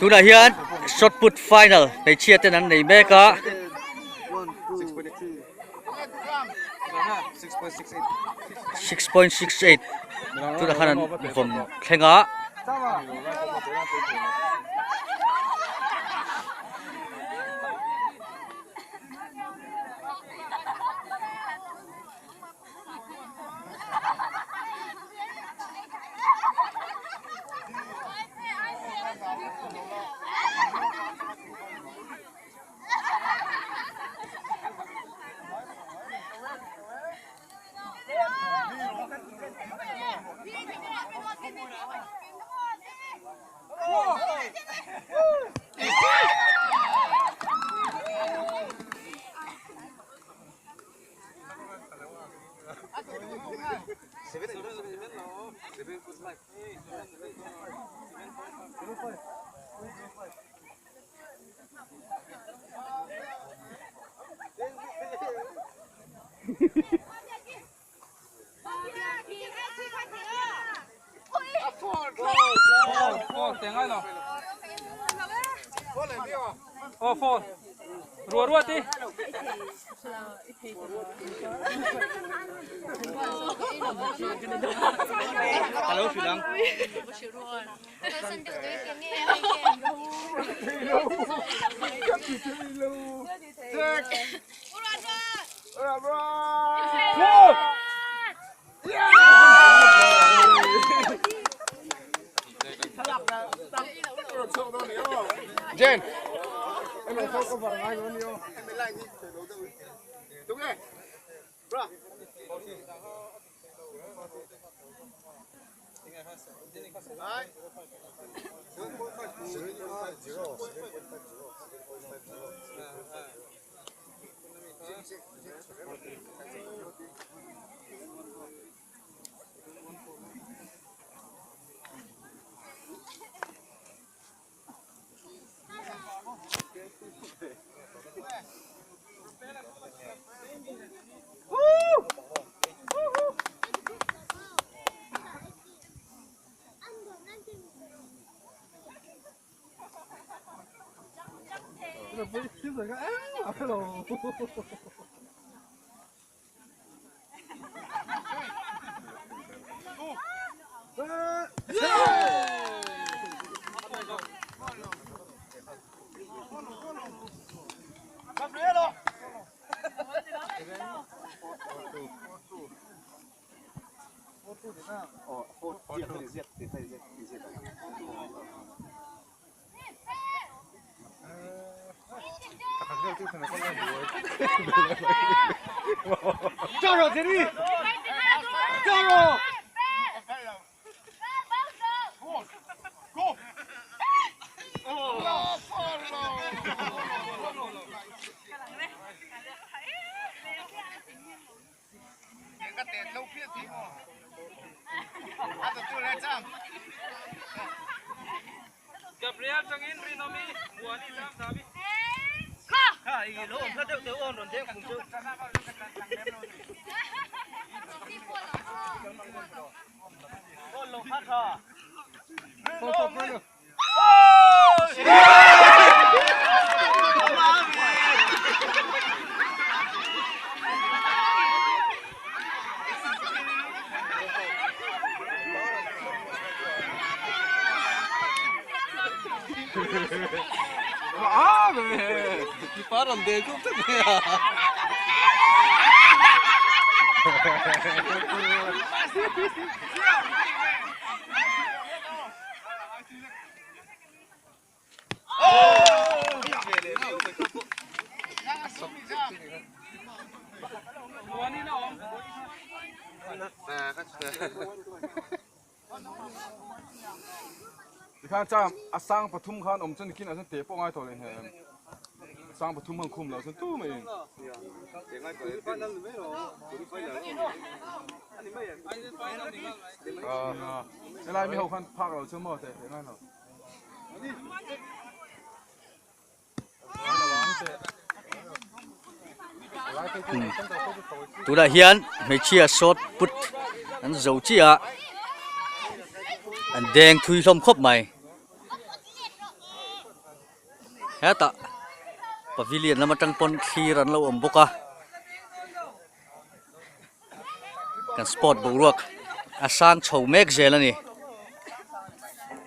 Tunah hian shot put final hmeichhia ten an nei mek a. 6.68 tunah khan an vawm thleng a. Tikhan cham a sang pathum khan awm chuan nikin ah chuan te pawh ngai tawh leh hnem sang pathum khan khum loh chuan tu mai in. Helai mi ho khan phak lo chuan maw te te ngai lo. Tunah hian hmeichhia shot put an zo chiah a an deng thui hlawm khawp mai hetah pavilion lam atang pawn thlir an lo awm bawk a kan sport boruak a sang chho mek zel a ni.